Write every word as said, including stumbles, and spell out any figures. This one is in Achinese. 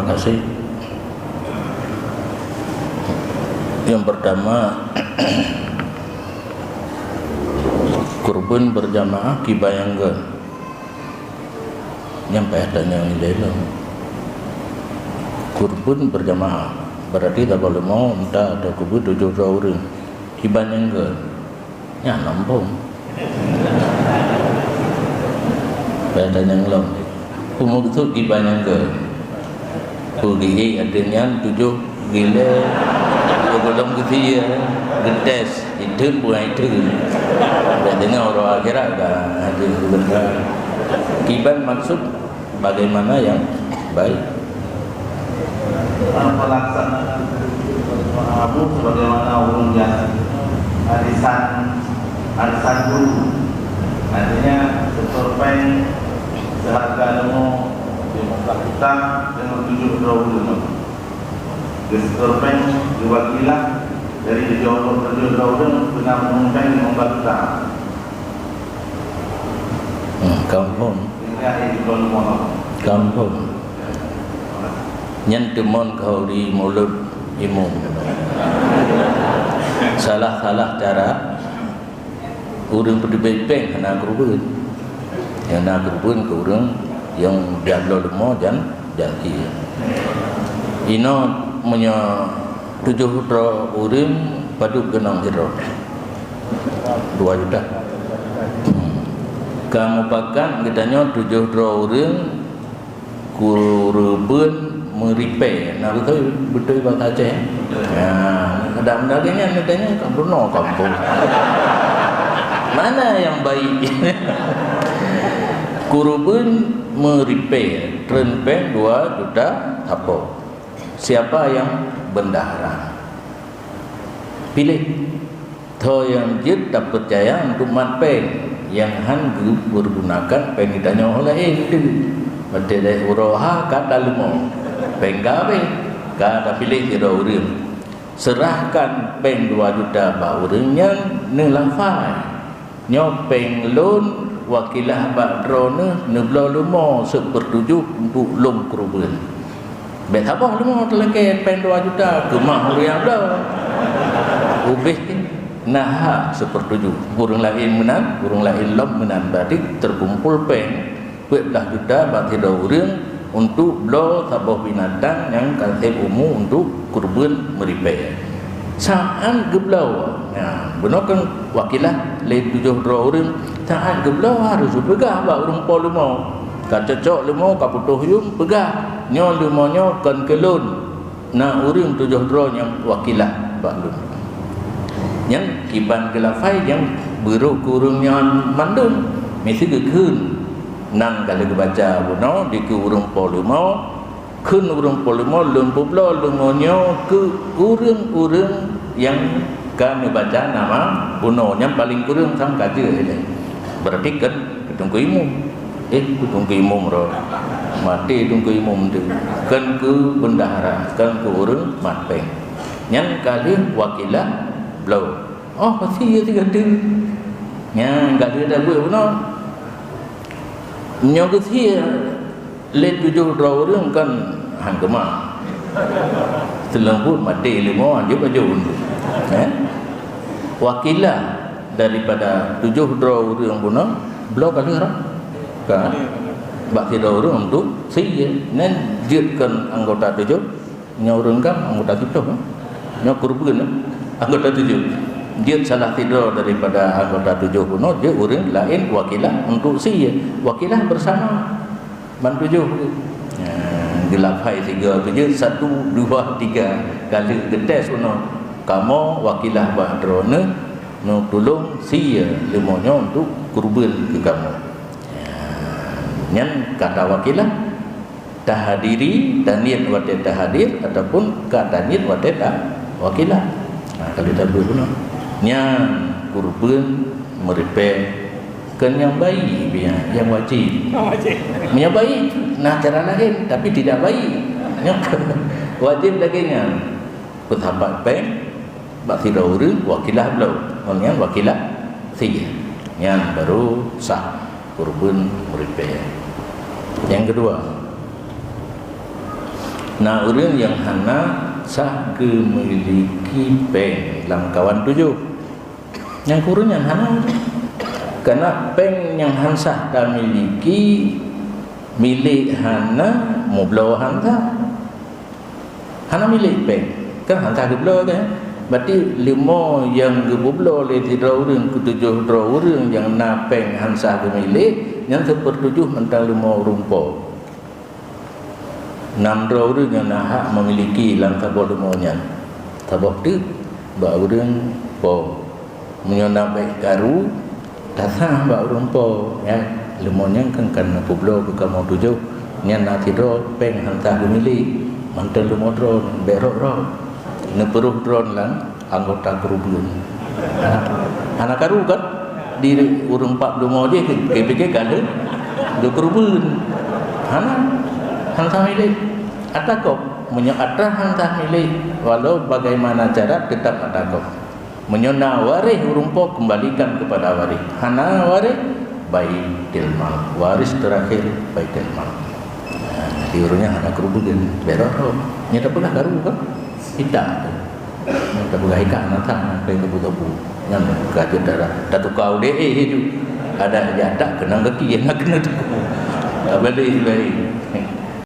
Terima kasih. Yang pertama, kurban berjamaah kiban nyang göt. Nyang payah tanyong ilée lom. Kurban berjamaah, berarti saboh leumô, unta atau kurban tujoh droe ureuëng. Kiban nyang göt. Nyan lom phon. Payah tanyong lom. Peue meukeusut kiban nyang göt? Peue geuhé ateueh nyan tujoh gilée, peue gohlom geusie, geutes, itheun peue itheun. Bèk deungoe uroe akhirat ka hase geubeundra. Kiban maksud bagaimana yang baik. Pelaksanaan Abu sebagaimana ureuëng biasa. Arisan, arisan guru. Artinya, setor péng seharga leumo lima belas juta dengan tujuh droe ureuëng. Geuseutor péng geuwakilah dari tujoh droe ureuëng guna meunang péng lima belas juta. Hmm, kampung. Kampung. Nyan teumon keu di mulut imum. Salah-salah cara, ureuëng peuteubiet péng hana keureubeuen. Nyang na keureubeuen keu ureuëng nyang jak bloe leumo jan jak sie. Inoe meunyoe tujoh droe ureuëng padub keunong sidroe? Dua juta. Hmm. Ka mupakat geutanyoe tujoh droe ureuëng keureubeuen meuripèe. Na beutôi, beutôi bahasa Aceh? Ya, ada meunan lagèe nyan geutanyoe ka bunoe kampung. Mana yang baik? Keureubeuen meuripèe, treun péng dua juta sapo. Siapa yang bendahara? Piléh. Tho nyang jeuet tapeucaya untuk mat péng nyang han geupeurgunakan péng geutanyoe laén teuh. Watèe dai uroe ha ka taleumo, péng ka habéh, ka tapiléh sidroe ureuëng. Serahkan péng dua juta bak ureuëng nyan neulafai, "Nyoe péng lôn, wakilah bak droeneuh neubloe leumo seupeurtujoh untuk lôn keureubeuen." Bèk saboh leumo teulakèe péng dua juta, keumah ureuëng nyang bloe. Ubéh na hak seupeurtujoh. Ureuëng laén meunan, ureuëng laén lom meunan, berarti teukumpul péng peuet blaih juta bak sidroe ureuëng untuk bloe saboh binatang nyang ka sép umu untuk keureubeuen meuripèe. Saát geubloe, nah, bunoe kan wakilah lé tujoh droe ureuëng, saát geubloe harôh geupeugah bak ureuëng po leumo. Ka cocok leumo, ka putôh yuem, peugah, "Nyoe leumo nyoe kon keu lôn." Na ureuëng tujoh droe nyang wakilah bak lôn. Nyan kiban geulafai nyang beurôh keu ureuëng nyan mandum, miseue geukheun. Nan ka lheueh geubaca bunoe dikeue ureuëng po leumo, kheun ureuëng po leumo, "Lôn peubloe leumo nyoe keu ureuëng-ureuëng nyang ka neubaca nama bunoe." Nyang paleng kureueng sang ka jeuet ilée. Berarti kon keu teungku imum. Eh, keu teungku imum roh. Maté teungku imum tu. Kon keu bendahara, kon keu ureuëng mat péng. Nyan ka lheueh wakilah bloe. Oh, pasti ya tiga tu. Nyan ka lheueh dah buet bunoe. Nyoe geusie lé tujoh droe ureuëng kan han keumah. Seuleumput maté leumo, hanjeuet bajôn. Eh? Wakilah daripada tujoh droe ureuëng bunoe, bloe ka lheueh rot. Ka? Bak sidroe ureuëng untuk sie. Nyan jeuet kon anggota tujoh. Nyoe ureuëng GAM anggota tujoh, eh? Nyoe keureubeuen, eh? Anggota tujoh. Jeuet salah sidroe daripada anggota tujoh bunoe, jeuet ureuëng laén wakilah untuk sie. Wakilah bersama ban tujoh. Ya, geulafai sigoe tu jeuet, satu, dua, tiga. Ka lheueh geutés bunoe. Kamoe wakilah bak droeneuh, neutulông sie leumo nyoe untuk keureubeuen keu kamoe. Ya, nyan kata wakilah. Tahadiri, taniet watée tahadir, ataupun ka taniet watée tawakilah. Nah, ka lheueh tabuet bunoe. Nyan keureubeuen meuripée, kon nyang baik, nyang wajéb. Nyang wajéb. Nyang baik, na cara laén, tapi tidak baik. Nyang wajéb lagée nyan. Peusapat péng bak sidroe ureuëng, wakilah bloe, ngon nyan wakilah sie. Nyan baru sah keureubeuen meuripée. Nyang keudua, Na ureuëng nyang hana sah geumiliki péng lam kawan tujoh. Nyang kureueng nyan hana. Karena péng nyang han sah tamiliki, milék hana, mubloe han sah. Hana milék péng, kan han sah geubloe kan? Berarti leumo nyang geububloe lé sidroe ureuëng keu tujoh droe ureuëng nyang na péng han sah geumilék, nyan seupeurtujoh mantong leumo ureuëng po. Nam droe ureuëng nyang na hak memiliki lam saboh leumo nyan. Saboh teuk bak ureuëng po. Meunyoe na bék karu, tasah bak ureuëng po, ya. Leumo nyan kan, kan neupubloe keu kamoe tujoh. Nyan na sidroe péng han sah geumilék, mantong leumo droe bék rot-rot. Neupeurôh droe lam anggota keureubeuen. Hana karu kan? Di ureuëng pat leumo jih, pike-pike ka lheueh lheueh keureubeuen. Hana, han sah milék. Atra gob, meunyoe atra han sah milék, walau bagaimana cara tetap atra gob. Meunyoe na waréh ureuëng po, kembalikan kepada waréh. Hana waréh, baitul mal. Waris terakhir, baitul mal. Nah, jadi ureuëng nyan hana keureubeuen, bék rot-rot. Nyan tapeugah karu kan? Hita tu. Nyan tapeugah hika, hana sah, péng teupeu-teupeu. Nyan ka jeuet darah. Tatuka udeb, eh, ju. Ada jatak keunong gaki, na keuneuk tuku. Tak boleh, boleh.